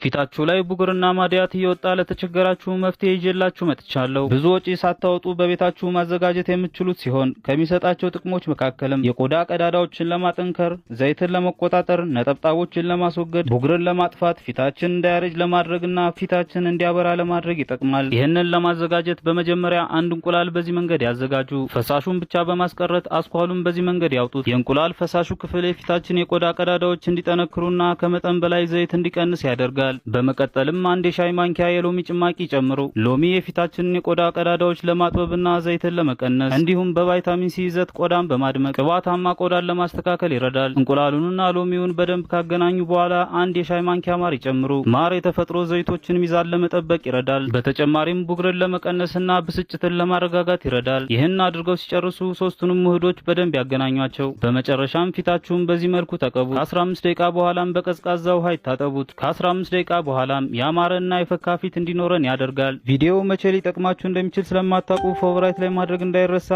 ፊታችሁ ላይ ብጉርና ማድያት እየወጣ ለተቸገራችሁ መፍትሄ ይዤላችሁ መጥቻለሁ። ብዙ ወጪ ሳታወጡ በቤታችሁ ማዘጋጀት የምትችሉት ሲሆን ከሚሰጣቸው ጥቅሞች መካከልም የቆዳ ቀዳዳዎችን ለማጠንከር፣ ዘይትን ለመቆጣጠር፣ ነጠብጣቦችን ለማስወገድ፣ ብጉርን ለማጥፋት፣ ፊታችን እንዳያረጅ ለማድረግና ፊታችን እንዲያበራ ለማድረግ ይጠቅማል። ይህንን ለማዘጋጀት በመጀመሪያ አንድ እንቁላል በዚህ መንገድ ያዘጋጁ። ፈሳሹን ብቻ በማስቀረት አስኳሉን በዚህ መንገድ ያውጡት። የእንቁላል ፈሳሹ ክፍል የፊታችን የቆዳ ቀዳዳዎች እንዲጠነክሩና ከመጠን በላይ ዘይት እንዲቀንስ ያደርጋል። በመቀጠልም አንድ የሻይ ማንኪያ የሎሚ ጭማቂ ጨምሩ። ሎሚ የፊታችንን የቆዳ ቀዳዳዎች ለማጥበብና ዘይትን ለመቀነስ እንዲሁም በቫይታሚን ሲ ይዘት ቆዳን በማድመቅ ቅባታማ ቆዳን ለማስተካከል ይረዳል። እንቁላሉንና ሎሚውን በደንብ ካገናኙ በኋላ አንድ የሻይ ማንኪያ ማር ይጨምሩ። ማር የተፈጥሮ ዘይቶችን ሚዛን ለመጠበቅ ይረዳል። በተጨማሪም ቡግርን ለመቀነስና ብስጭትን ለማረጋጋት ይረዳል። ይህን አድርገው ሲጨርሱ ሶስቱንም ውህዶች በደንብ ያገናኟቸው። በመጨረሻም ፊታችሁን በዚህ መልኩ ተቀቡ። ከ15 ደቂቃ በኋላም በቀዝቃዛ ውሃ ይታጠቡት። ከ15 ደቂቃ በኋላም ያማረና የፈካ ፊት እንዲኖረን ያደርጋል። ቪዲዮው መቼ ሊጠቅማችሁ እንደሚችል ስለማታውቁ favorite ላይ ማድረግ እንዳይረሳ።